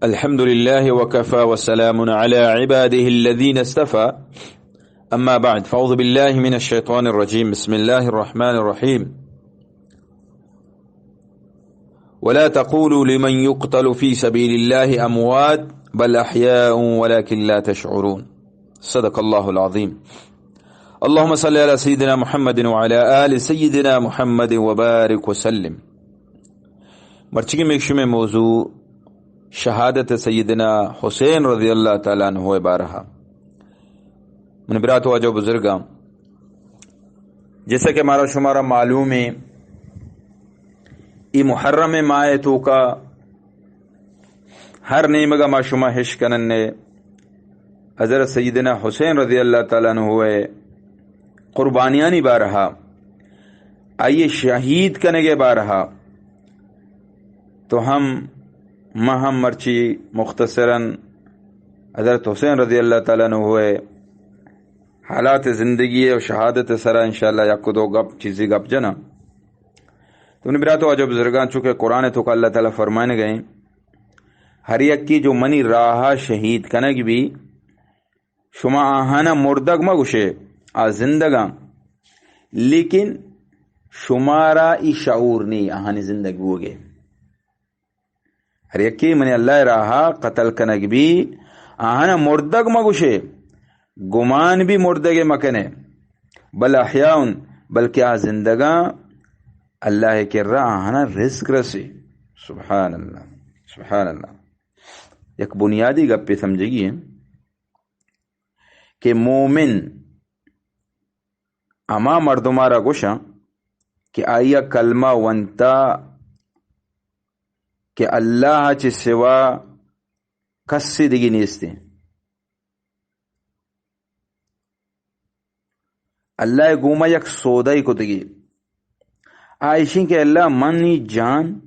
الحمد لله وكفى وسلام على عباده الذين اصطفى. أما بعد، فأعوذ بالله من الشيطان الرجيم. بسم الله الرحمن الرحيم. ولا تقولوا لمن يقتل في سبيل الله أموات بل أحياء ولكن لا تشعرون. صدق الله العظيم. اللهم صل على سيدنا محمد وعلى آل سيدنا محمد وبارك وسلم. مرچی کہ میکشمے موضوع شہادت سیدنا حسین رضی اللہ تعالی عنہ بارہا۔ من برات واجہ بزرگاں، جیسا کہ مارا شمارا معلوم ہے، ای محرم ماہ توکا ہر نیمگا ما شما ہش کنن نے، حضرت سیدنا حسین رضی اللہ تعالی عنہ قربانیانی بارہا، آئی شہید کنگے بارہا، تو ہم، ما ہم مرچی مختصراً حضرت حسین رضی اللہ تعالی عنہ حالات زندگی و شہادت سرا انشاءاللہ یک دو گپ، چیزی گپ جنا۔ تو منی برات واجہ بزرگاں، چونکہ قرآن توکا اللہ تعالی فرمائن گئے، ہر یکی جو منی راہا شہید کنگ بی، شما آہانا مردگ مگوشے، آ زندگاں، لیکن شمارا ای شعور نی آہانی زندگ بوگے۔ ہر یکی منی اللہ راہا قتل کنگ بی، آہانا مردگ مگوشے، گمان بی مردگے مکنے، بل احیاء، بلکہ آ زندگاں، اللہ کرا آہانا رزق رسی۔ سبحان اللہ، سبحان اللہ۔ یک بنیادی گپے سمجھگی ہے کہ مومن ہما مردمارا گوشاں کہ آئیا کلمہ ونتا کہ اللہ چہ سوا کسی دگی نیستیں۔ اللہ گوما یک سودائی کتگی۔ آ ایشیں کہ اللہ منی جان،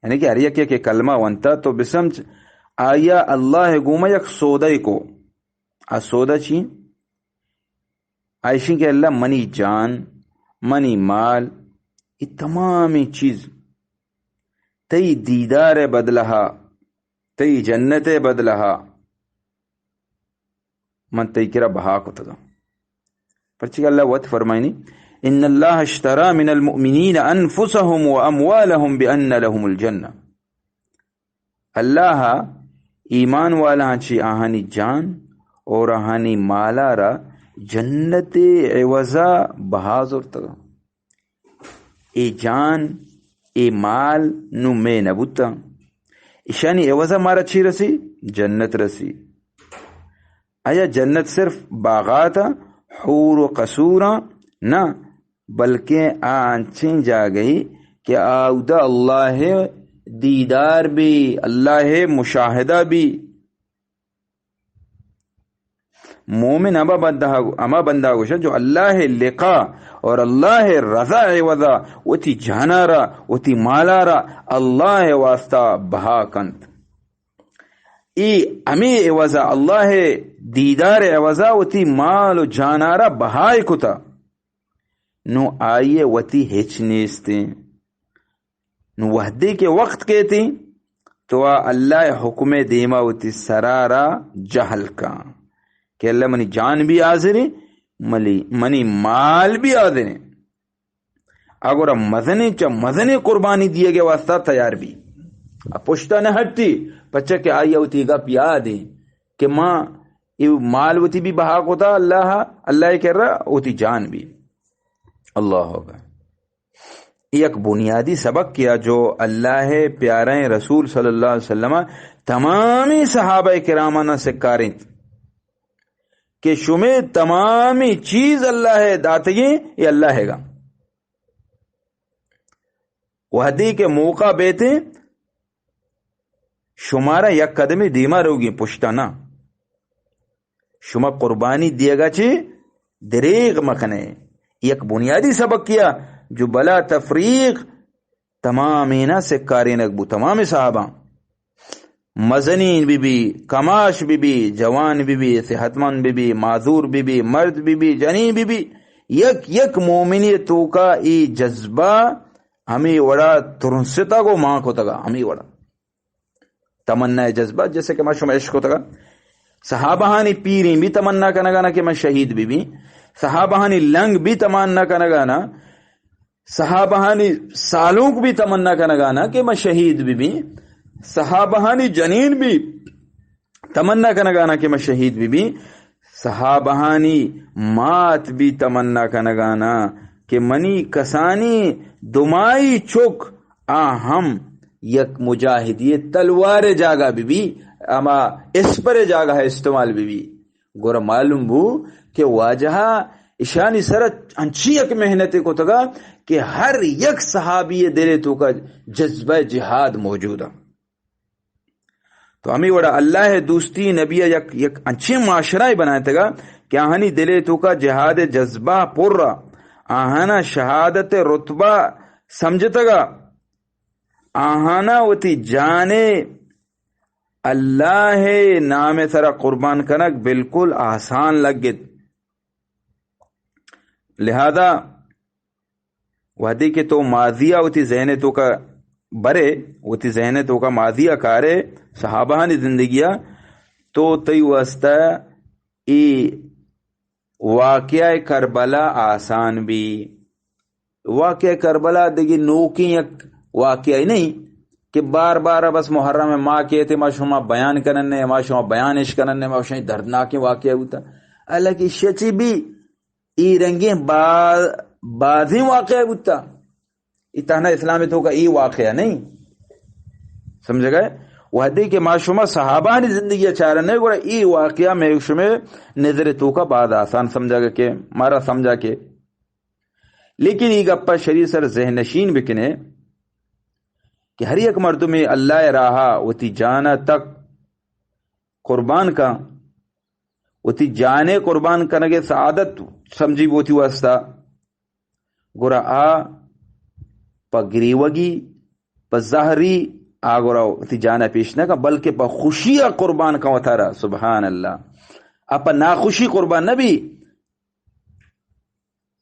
یعنی کہ ہر یکے کہ کلمہ ونتا تو بسمجھ، آئیا اللہ گوما یک سودائی کو۔ آ سودا چی؟ آ ایشیں کہ اللہ منی جان، منی مال، ای تمامی چیز تئی دیدار بدلہا، تئی جنت بدلہا من تئی کرا بہا کتگاں۔ پرچہ کہ اللہ وت فرمائنی، ان اللہ اشتری من المؤمنین انفسهم واموالهم بان لهم الجنہ۔ اللہ ایمان والاں چی آہانی جان اور آہانی مالارا جنت عوضا بہا زرتگا۔ اے جان، اے مال نوں مئے نہ بوتاں۔ ایشانی عوضا مارا چی رسی؟ جنت رسی۔ آیا جنت صرف باغاتاں، حور و قصوراں؟ نہ، بلکیں آ انچیں جاگہی کہ آودا اللہ دیدار بی، اللہ مشاہدہ بی۔ مومن ہما بندہ، ہما بندہ گوشت جو اللہ لقا اور اللہ رضا عوضا وتی جانارا، وتی مالارا اللہ واسطہ بہا کنت۔ ای ہمے عوضا، اللہ دیدار عوضا وتی مال و جانارا بہائے کتا۔ نوں آئی ء وتی ہچ نیستیں۔ نوں وہدے کہ وقت کیتیں تو آ اللہ ء حکم ء دیما وتی سرا را جہل کن کہ اللہ منی جان بھی حاضریں، منی، منی مال بھی حاضریں۔ اگرا مزنیں چہ مزنیں قربانی دیگ ء واسطہ تیار بی۔ آ پشتا نہ ہٹی، پچہ کہ آئی ء وتی گپ یاد ایں کہ ما اے مال وتی بھی بہا کتا اللہ، اللہ ء کرا وتی جان بھی۔ اللہ اکبر۔ یک بنیادی سبق کیا جو اللہ ء پیاریں رسول صلی اللہ علیہ وسلم تمامی صحابہ کرامانا سکارینت کہ شمے تمامی چیز اللہ ء داتگیں، اے اللہ ء گا۔ وہدے کہ موقع بیتیں، شمارا یک قدمے دیما روگی، پشتا نہ۔ شما قربانی دیگا چی دریغ مکنے۔ یک بنیادی سبق کیا جو بلا تفریق تمامیناں سکارینگ بو، تمام صحاباں۔ مزنین بہ بی، کماش بہ بی، جوان بہ بی، صحت مند بہ بی، معذور بہ بی، مرد بہ بی، جنین بہ بی، یک یک مومنی توکا ای جذبہ ہمے وڑا ترنستگ و مان کتگا، ہمے وڑا۔ تمنا جذبہ، جیسے کہ ما شما عشق ہوتگا، صحابہانی پیریں بھی تمنا کنگانا کہ من شہید بھی بھی، صحابہانی لنگ بھی تمنا کنگانا، صحابہانی سالونک بھی تمنا کنگانا کہ من شہید بھی بھی، صحابہانی جنین بھی تمنا کنگانا کہ من شہید بھی بھی، صحابہانی مات بھی تمنا کنگانا کہ منی کسانی دمائی چک آ ہم یک مجاہدی تلوار جاگہ بھی بھی، اما اسپر جاگہ استعمال بھی بھی۔ گورا معلوم بو کہ واجہ اشانی سر انچی یک محنت کتگا کہ ہر یک صحابی دل توکا جذبہ جہاد موجود ہے۔ تو ہمیں وڑا اللہ دوستی نبی یک، یک انچیں معاشرہ بنائے تگا کہ آہانی دل توکا جہاد جذبہ پر، آہانا شہادت رتبہ سمجھتگا، آہانا وتی جانے اللہ نام سرا قربان کنگ بالکل آسان لگت۔ لہذا وہدے کہ تو ماضی ء وتی ذہن ء توکا برے، وتی ذہن ء توکا ماضی ء کارے، صحابہانی زندگی ء، تو تئی واسطہ ای واقعہ کربلا آسان بی۔ واقعہ کربلا دگہ نوکیں یک واقعہ نہیں کہ بار بار بس محرم ماہ کہتے ما شما بیان کنن نے، ما شما بیان اش کنن نے، ما شما دردناکیں واقعہ ہوتا۔ حالانکہ شچی بھی ای رنگیں با-، بازیں واقعہ بوتا۔ ای تہنا اسلام توکا ای واقعہ نہیں۔ سمجھ گئے؟ وہدے کہ ما شما صحابانی زندگی چارنے، گوڑا ای واقعہ میں شما نظر توکا باز آسان سمجھا گا کہ مارا سمجھا کہ۔ لیکن ای گپا شری سر ذہن نشین بکنے کہ ہر یک مردمے اللہ راہا وتی جانا تک قربان کا، وتی جانے قربان کنگے سعادت سمجھی بوتی واسطہ، گڑا آ پہ گریوگی، پہ زہری آ گڑا وتی جانا پیش نہ کن، بلکہ پہ خوشی آ قربان کن وتارا۔ سبحان اللہ۔ آ پہ ناخوشی قربان نہ بی۔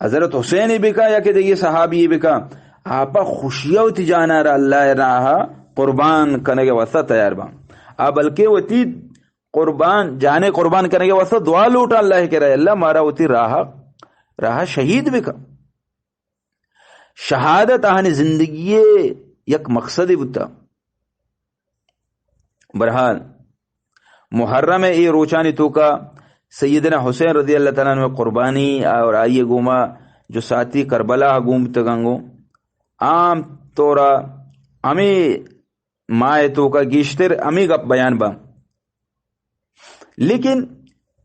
حضرت حسین بکا یا کہ دیگہ صحابی بکا، آ پہ خوشی وتی جانا را اللہ راہ قربان کنگے واسطہ تیار باں۔ آ بلکہ وتی قربان، جانے قربان کنگے واسطہ دعا لوٹا اللہ کرا، اللہ مارا وتی راہ، راہ شہید بکا۔ شہادت آہانی زندگی یک مقصد بوتا۔ بہرحال، محرم اے روچانی توکا سیدنا حسین رضی اللہ تعالیٰ عنہ قربانی اور آئیے گوما جو ساتھی کربلا گوم تگنگو، عام طورا ہمیں ماہ توکا گیشتر ہمیں گپ بیان با۔ لیکن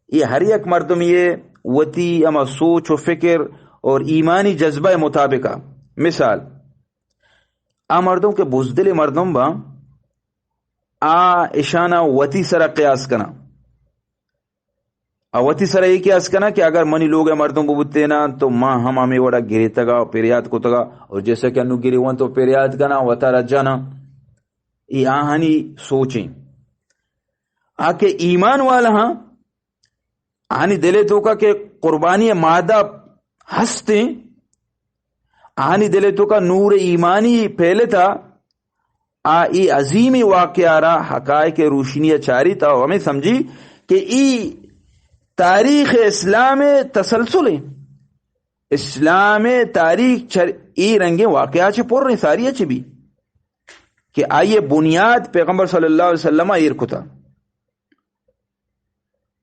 یہ ہر یک مردم یہ وتی اما سوچ و فکر اور ایمانی جذبہ مطابقہ۔ مثال، آ مردم کہ بزدل مردم با، آ اشانا وتی سرا قیاس کنا۔ آ وتی سرا یہ قیاس کنا کہ اگر منی لوگ مردم ببوتینا تو ما ہم ہمیں وڑا گریتگا و پریاد کتگا، اور جیسا کہ انو گریوان تو پریاد کنا وتارا جانا۔ ای آہانی سوچیں۔ آ کہ ایمان والا ہاں، آہانی دل توکا کہ قربانی مادہ ہستیں، آہانی دل توکا نور ایمانی پھیلتا، آ ای عظیمی واقعہ را حقائق روشنی چاریت و ہمیں سمجھی کہ ای تاریخ اسلام تسلسل ہیں۔ اسلام تاریخ چر ای رنگیں واقعہ چہ پر ہیں، ساری چہ بھی کہ آئیے بنیاد پیغمبر صلی اللہ علیہ وسلم ایر کتا۔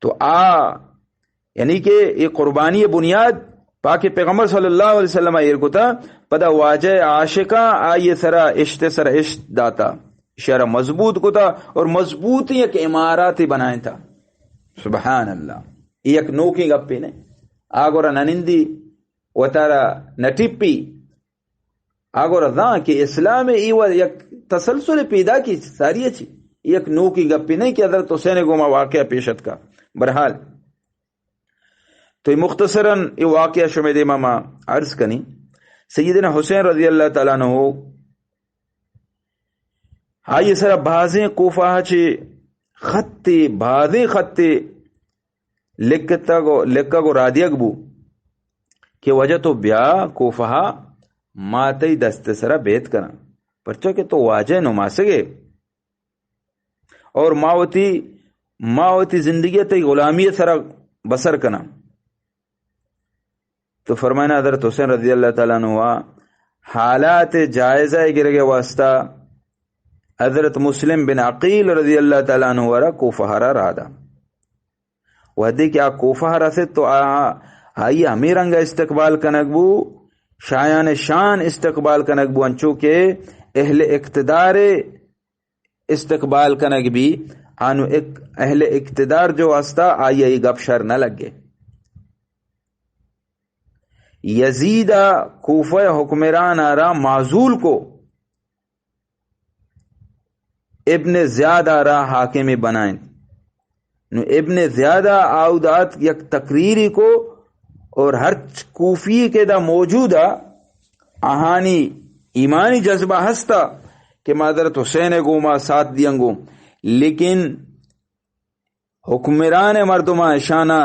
تو آ، یعنی کہ یہ قربانی بنیاد پاک پیغمبر صلی اللہ علیہ وسلم ایر کتا، پدا واجہ عاشقاں آئیے سرا عشت سر عشت داتا، اشارہ مضبوط کتا اور مضبوط یک عمارات بنائیں تا۔ سبحان اللہ، یہ یک نوکیں گپے نے۔ آگورا ننندی وتارا نٹپی، آگورا زان کہ اسلام ای و یک تسلسل پیدا کی ساری چی، یک نوکی گپی نہیں کہ حضرت حسین گوما واقعہ پیشت کا۔ بہرحال، تو یہ مختصراً یہ واقعہ شمع دیما ما عرض کنی۔ سیدنا حسین رضی اللہ تعالیٰ عنہ آئی سر بازیں کوفہ چی خطی، بازیں خطی لکتگ و، لکگ و رادیگ بو کہ واجہ تو بیا کوفہ، ما تئی دست سرا بیعت کناں، پرچا کہ تو واجہ نماسگے۔ اور ما وتی، ما وتی زندگی تئی غلامی سرا بسر کناں۔ تو فرمائنا حضرت حسین رضی اللہ تعالیٰ عنہ حالات جائزہ گرگ واسطہ حضرت مسلم بن عقیل رضی اللہ تعالیٰ عنہ را کوفہ را راہ دا۔ وہدے کہ آ کوفہ رست تو آ، آئی ہمیں رنگ استقبال کنگ بو، شایان شان استقبال کنگ بو، انچو کہ اہل اقتدار استقبال کنگ بی، آنو اک-، اہل اقتدار جو ہستا، آئی ای گپ شر نہ لگے۔ یزید کوفہ حکمران آرا معزول کو، ابن زیاد آرا حاکم بنائیں۔ نو ابن زیاد آودات یک تقریری کو، اور ہرچ کوفی کہ دا موجود آ، آہانی ایمانی جذبہ ہستا کہ ما حضرت حسین گوما ساتھ دیاں گو، لیکن حکمران مردماں اشانا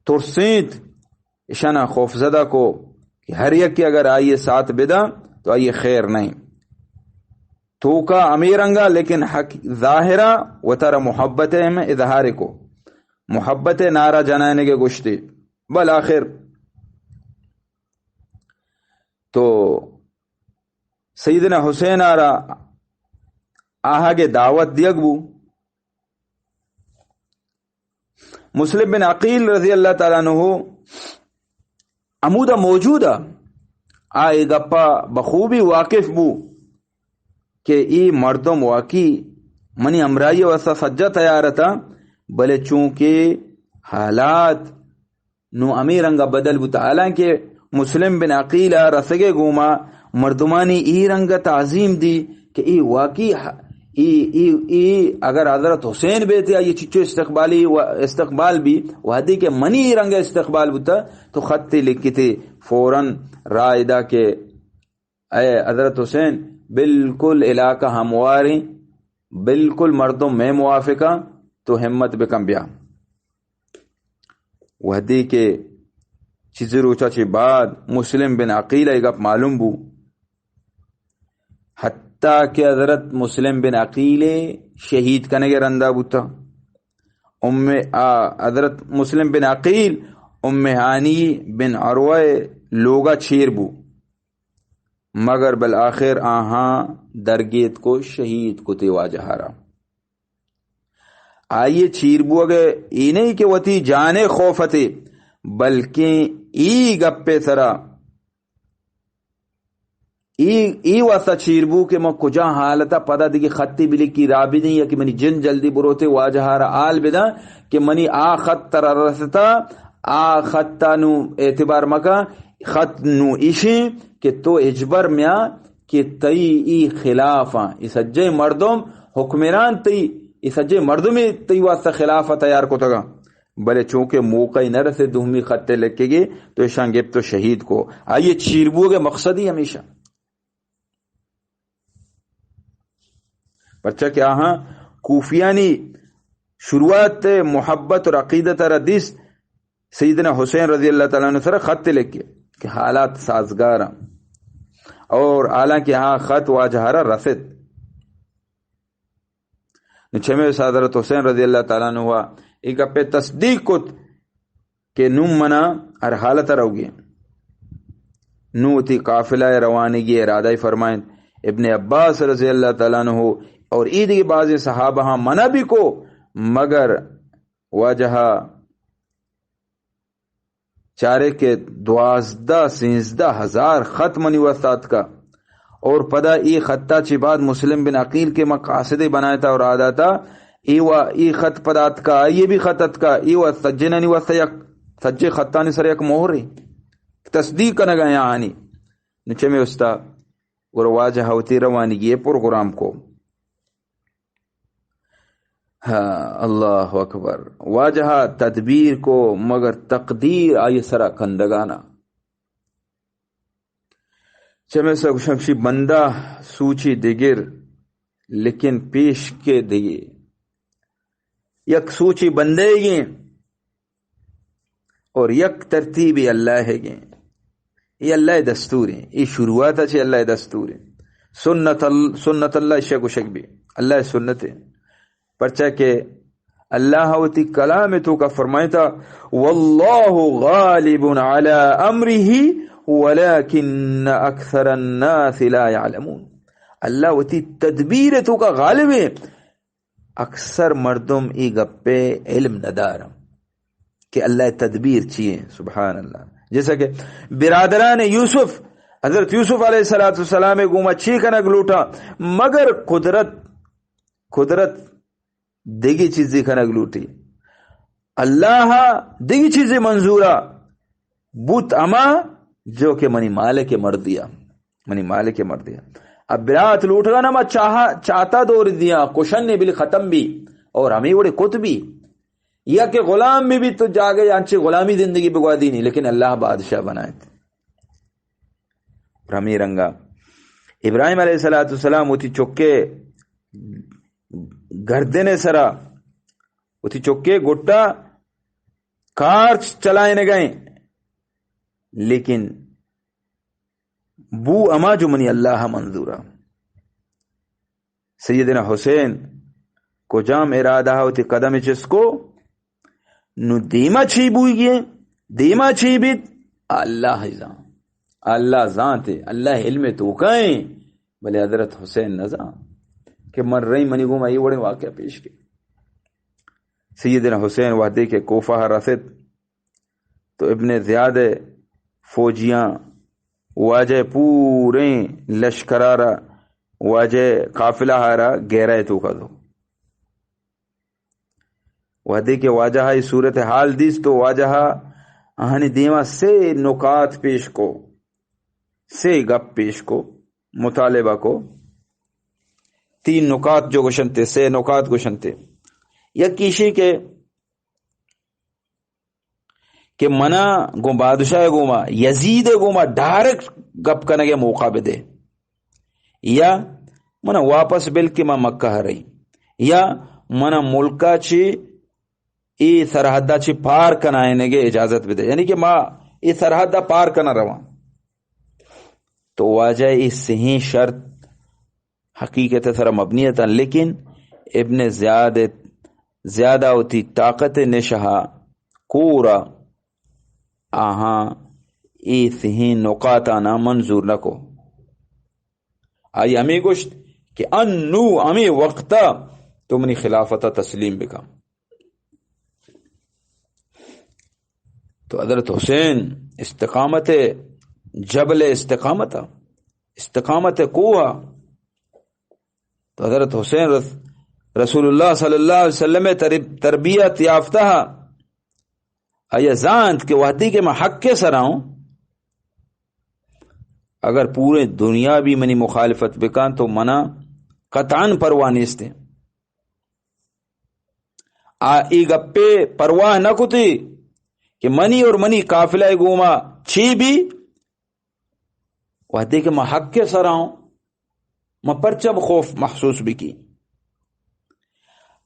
ترسینت، اشانا خوفزدہ کو کہ ہر یکے اگر آئی ساتھ بدا تو آئی خیر نہیں۔ توکا ہمے رنگا، لیکن حق ظاہرا وتارا محبت ہم اظہار کو، محبت نعرہ جنائنگ گوشتے۔ بل آخر تو سیدنا حسین آرا آہگ دعوت دیگ بو۔ مسلم بن عقیل رضی اللہ تعالیٰ عنہ ہمودا موجود آ، آ اے گپا بخوبی واقف بو کہ اے مردم واقعی منی ہمراہی واسطہ سجا تیار اتاں، بلے چونکہ حالات نوں ہمے رنگ ء بدل بوت، حالانکہ مسلم بن عقیل ء رسگ ء گوما مردمانی اے رنگ ء تعظیم دی کہ اے واقعی ہ-، اے، اے، اے اگر حضرت حسین بیت یا یہ چچو استقبالی و استقبال بی، وہدے کہ منی اے رنگ ء استقبال بوتا تو خطے لکھتے فوراً رائے دا کہ اے حضرت حسین، بالکل علاقہ ہمواریں، بالکل مردم میں موافقاں، تو ہمت بکن بیا۔ وہدے کہ چیزے روچا چہ بعد مسلم بن عقیل ء گپ معلوم بو، حتیٰ کہ حضرت مسلم بن عقیل شہید کنگ ء رندا بوتا۔ ام، آ، حضرت مسلم بن عقیل ام ہانی بن عروہ لوگا چیر بو۔ مگر بالآخر آہاں درگیت کو شہید کتے واجہ را۔ آئی چیر بوگ ء اے نہیں کہ وتی جانے خوف اتے، بلکیں ای گپے سرا ای، ای واسطہ چیر بو کہ من کجا حالتا پدا دیگه خطی بلکی را بدیں یا کہ منی جن جلدی بروتے واجہ را حال بداں کہ منی آ خط ترا رستا، آ خطا نو اعتبار مکا، خط نو ایشیں کہ تو اجبر میا کہ تئی ای خلافاں، ای سجے مردم حکمران تئی، ای سجے مردمی تئی واسطہ خلاف تیار کتگا، بلے چونکہ موقع نہ رسے دومی خط لکھگے تو اشان گپت و شہید کو۔ آئیے چیر بوگ مقصد ہی ہمیشہ۔ پرچا کہ آہاں کوفیانی شروعات محبت اور عقیدت را دیست، سیدنا حسین رضی اللہ تعالیٰ عنہ سر خط لکھے کہ حالات سازگار ہیں اور حالانکہ ہاں خط واجہ را رسد۔ نو چمے حضرت حسین رضی اللہ تعالیٰ عنہ اے گپے تصدیق کت کہ نوں منا ہر حالت روگی۔ نوں وتی قافلہ روانگی ارادہ فرمائیں۔ ابن عباس رضی اللہ تعالیٰ عنہ اور اے دیگہ بعض صحابہ ہاں منع بھی کو، مگر واجہ چارے کہ دوازدہ، سیزدہ ہزار خط منی واسطہ اتکا اور پدا ای خطا چی بعد مسلم بن عقیل کے من قاصدے بنائے تا اور آداتا ای و ای خط پدا اتکا، آئیے بھی خط اتکا، ای و سجنانی واسطہ یک، سجے خطانی سر یک مہرے تصدیق کنگا یا آنی۔ نو چمے استا گرو واجہ ہوتی روانگی پروگرام کو۔ ہاں، اللہ اکبر۔ واجہ تدبیر کو مگر تقدیر آئی سرا کندگانا۔ چمے سا گوشمشی بندہ سوچی دگر، لیکن پیش کے دیے۔ یک سوچی بندے گی، اور یک ترتیب اللہ ہے گے۔ یہ اللہ دستور ہیں، یہ شروعات ہے اللہ دستور ہیں۔ سنت ال-، سنت اللہ شک و شک بھی، اللہ سنت ہے۔ پرچا کہ اللہ وتی کلام توکا فرمائتا، واللہ غالب علی امرہ ولکن اکثر الناس لا یعلمون۔ اللہ وتی تدبیر توکا غالب ہے، اکثر مردم ای گپے علم ندارن کہ اللہ تدبیر چی ہے۔ سبحان اللہ۔ جیسا کہ برادران یوسف، حضرت یوسف علیہ الصلوۃ والسلام گوما چی کنگ لوٹا، مگر قدرت، قدرت دگی چیزی کنگ لوٹی۔ اللہ دگی چیزی منظورا بوت اما جو کہ منی مالک مردیا، منی مالک مردیا۔ اب برات لوٹگا نا ما چاہا، چاہتا دور دیا، کشن نے بل ختم بھی اور ہمیں وڑے کت بھی۔ یا کہ غلام بھی، بھی تو جاگے انچے غلامی زندگی بگوا دینی، لیکن اللہ بادشاہ بنائے تھے۔ اور ہمیں رنگا ابراہیم علیہ الصلوۃ والسلام وتی چکے گردن سرا، وتی چکے گٹا کارچ چلائنگائیں، لیکن بو اما جو منی اللہ منظورا۔ سیدنا حسین کجام ارادہ وتی قدم چسکو، نو دیما چی بوئیگی، دیما چی بیت، اللہ ہی زان۔ اللہ زانتے، اللہ علم توکائیں، بلے حضرت حسین نہ زان کہ من رہی منی گوما یہ وڑیں واقعہ پیش کے۔ سیدنا حسین وحدے کہ کوفہ رسد تو ابن زیاد فوجیاں واجہ پوریں لشکرارا، واجہ قافلہ ہارا گہرائے توکا دو۔ وہدے کہ واجہ ای صورت حال دیست تو واجہ آہانی دیما سے نکات پیش کو، سے گپ پیش کو، مطالبہ کو۔ تین نکات جو گوشنتے، سے نکات گوشنتے۔ یک ایشی کہ، کہ منا گوں بادشاہ گوما، یزید گوما ڈائریکٹ گپ کنگے موقع بدے۔ یا منا واپس بل کہ ما مکہ رہی، یا منا ملکا چی ای سرحدا چی پار کنائنگے اجازت بدے، یعنی کہ ما ای سرحدا پار کنا رواں۔ تو واجہ ای سہیں شرط حقیقت سرا مبنی اتاں، لیکن ابن زیاد زیادہ وتی طاقت نشہا کورا آہاں ای سہیں نکاتانا منظور نہ کو۔ آئی ہمیں گوشت کہ انو ہمیں وقتا تو منی خلافتا تسلیم بکن۔ تو حضرت حسین استقامت، جبل استقامت، استقامت کوہ۔ تو حضرت حسین رس-، رسول اللہ صلی اللہ علیہ وسلم ترب-، تربیت یافتہ۔ آیا زانت کہ وحدی کہ میں حق کے سرا ہوں، اگر پورے دنیا بھی منی مخالفت بکن تو منا قطعاً پرواہ نیستے۔ آ ای گپے پرواہ نہ کتی کہ منی اور منی قافلہ گوما چی بھی، وحدے کہ ما حق کے سرا ہوں، ما پرچم خوف محسوس بکی۔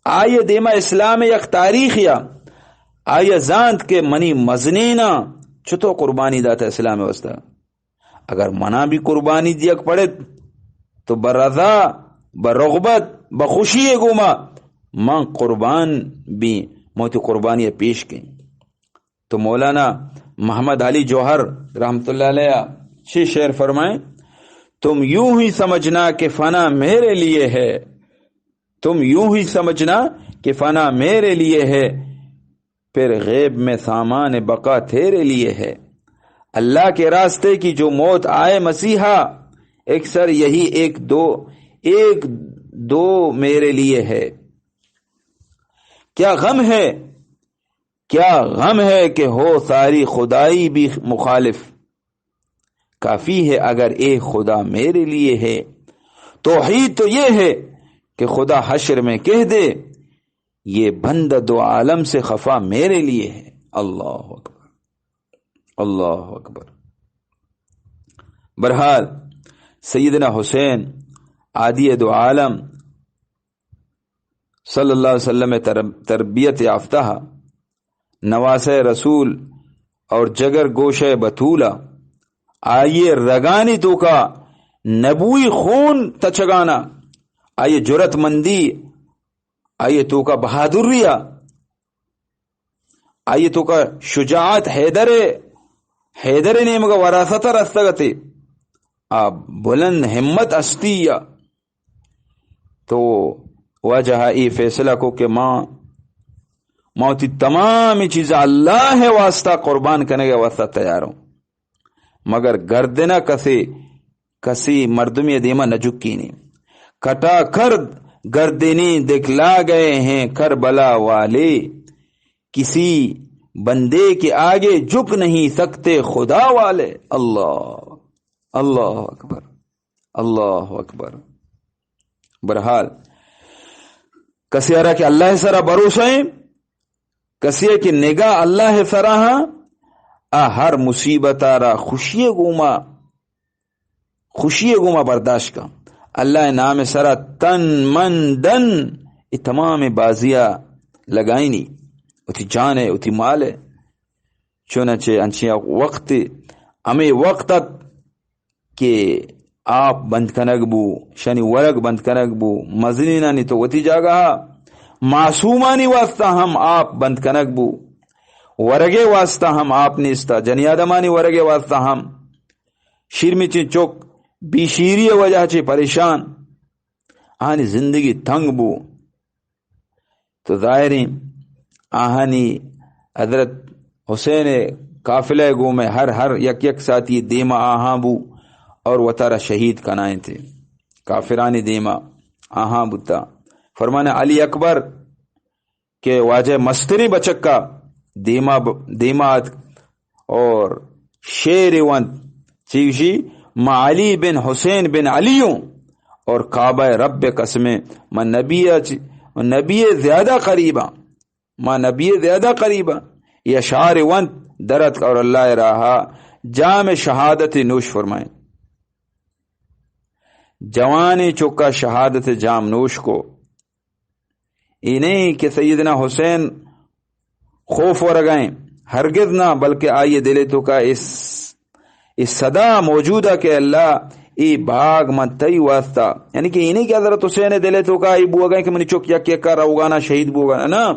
آئی دیما اسلام یک تاریخ یا، آئی زانت کہ منی مزنینا چطور قربانی داتا اسلام واسطہ۔ اگر منا بھی قربانی دیگ پڑت تو برضا، برغبت، بخوشی گوما من قربان بھی، موتی قربانی پیش کیں۔ تو مولانا محمد علی جوہر رحمت اللہ علیہ چی شعر فرمائیں، تم یوں ہی سمجھنا کہ فنا میرے لیے ہے، تم یوں ہی سمجھنا کہ فنا میرے لیے ہے، پھر غیب میں سامان بقا تیرے لیے ہے۔ اللہ کے راستے کی جو موت آئے مسیحا، اکثر یہی ایک دو، ایک دو میرے لیے ہے۔ کیا غم ہے، کیا غم ہے کہ ہو ساری خدائی بھی مخالف، کافی ہے اگر ایک خدا میرے لیے ہے۔ توحید تو یہ ہے کہ خدا حشر میں کہہ دے، یہ بندہ دو عالم سے خفا میرے لیے ہے۔ اللہ اکبر، اللہ اکبر۔ بہرحال، سیدنا حسین عادی دو عالم صلی اللہ علیہ وسلم تر-، تربیت یافتہ، نواسہ رسول اور جگر گوشہ بتولہ، آئیے رگانی توکا نبوی خون تچگانا، آئیے جرات مندی آئی توکا بہادری ءَ، آئی توکا شجاعت، حیدر، حیدر نیمگا وراثت رستگ اتے، آ بلند ہمت ہستی ءَ۔ تو واجہ ءَ اے فیصلہ کو کہ ما، ما وتی تمام چیز اللہ ءِ واسطہ قربان کنگ ءِ واسطہ تیار ہوں، مگر گردن ءَ کسے، کسی مردمی دیما نہ جھکینی۔ کٹا کرد گردنی دکھلا گئے ہیں کربلا والے، کسی بندے کے آگے جھک نہیں سکتے خدا والے۔ اللہ، اللہ اکبر، اللہ اکبر۔ بہرحال، کسی ءَ را کہ اللہ ءِ سرا بھروسہ ایں، کسی ءَ کہ نگاہ اللہ ءِ سرا ہاں، آ ہر مصیبت ءَ را خوشی ءِ گوما، خوشی ءِ گوما برداشت کن۔ اللہ ءِ نام ءِ سرا تن، من، دن، اے تمام بازی ءَ لگائینی، وتی جان ءَ، وتی مال ءَ۔ چونچہ انچیں وقت، ہمے وقت ات کہ آپ بند کنگ بو، شانی ورگ بند کنگ بو، مزنینانی تو وتی جاگہ، معصومانی واسطہ ہم آپ بند کنگ بو، ورگے واسطہ ہم آپ نیستا، جنی آدمانی ورگے واسطہ ہم۔ شیرمی چی چک بی شیری وجہ چی پریشان، آنی زندگی تنگ بو۔ تو ظاہریں آہانی حضرت حسین قافلہ گومے ہر، ہر یک یک ساتھی دیما آہاں بو اور وتارا شہید کنائیں تھے۔ کافرانی دیما آہاں بوتا۔ فرمانے علی اکبر کہ واجہ مستریں بچکا دیما ب-، دیما ات اور شعر وانت، چی گوشی؟ ما علی بن حسین بن علی ہوں اور کعبہ رب قسم، من نبی چ-، نبی زیادہ قریباں، ما نبی زیادہ قریباں۔ یہ اشعار وانت، درت اور اللہ راہا جام شہادت نوش فرمائیں۔ جوانی چکا شہادت جام نوش کو۔ اے نہیں کہ سیدنا حسین خوف ورگائیں، ہرگز نہ، بلکہ آئی دل توکا اس، اس صدا موجود ہے کہ اللہ، اے باغ من تئی واسطہ، یعنی کہ اے نہیں کہ حضرت حسین دل توکا اے بوگائیں کہ منی چک یک یکا روگانا شہید بوگانا، نہ،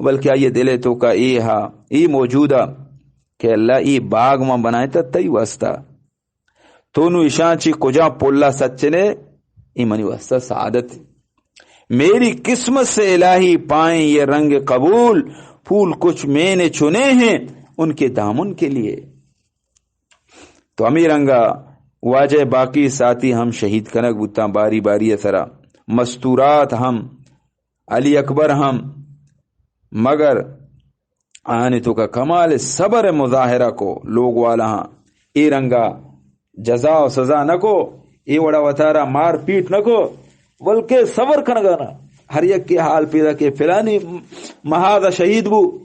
بلکہ آئی دل توکا اے ہا، اے موجود ہے کہ اللہ، اے باغ من بنائیں تا تئی واسطہ۔ تو نوں اشاں چی کجا پلا سچنے؟ اے منی واسطہ سعادت۔ میری قسمت سے الٰہی پائیں یہ رنگ قبول، پھول کچھ میں نے چنے ہیں ان کے دامن کے لیے۔ تو ہمے رنگا واجہ باقی ساتھی ہم شہید کنگ بوتاں باری باری سرا، مستورات ہم، علی اکبر ہم، مگر آہانی توکا کمال صبر مظاہرہ کو، لوگ والا ہاں اے رنگا جزا و سزا نہ کو، اے وڑا وتارا مار پیٹ نہ کو، بلکہ صبر کنگا نا۔ ہر یک کے حال پیدا کہ فلانی محاذا شہید بو،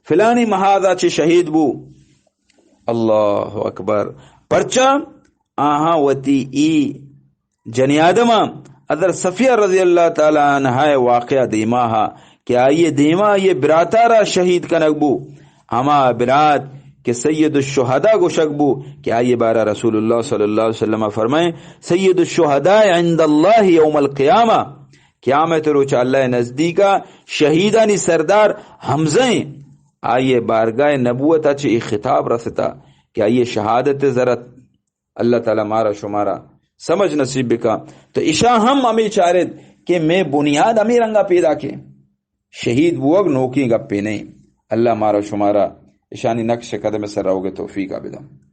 فلانی محاذا چہ شہید بو۔ اللہ اکبر۔ پرچا آہاں وتی ای جنی آدماں حضرت صفیہ رضی اللہ تعالی عنہا واقعہ دیما ہا کہ آئی دیما آئی براتا را شہید کنگ بو، ہما برات کہ سید الشہداء گوشگ بو کہ آئی بارا رسول اللہ صلی اللہ علیہ وسلم فرمائیں، سید الشہداء عند اللہ یوم القیامہ، قیامت روچ اللہ نزدیکا شہیدانی سردار حمزہ ہیں۔ آئی بارگاہ نبوت چہ اے خطاب رستا کہ آئی شہادت ضرورت۔ اللہ تعالی مارا شمارا سمجھ نصیب بکا۔ تو اشاں ہم ہمے چارت کہ میں بنیاد ہمے رنگا پیدا کے۔ شہید بوگ نوکیں گپے نہیں۔ اللہ مارا شمارا اشانی نقش قدم سر روگ توفیق بدا۔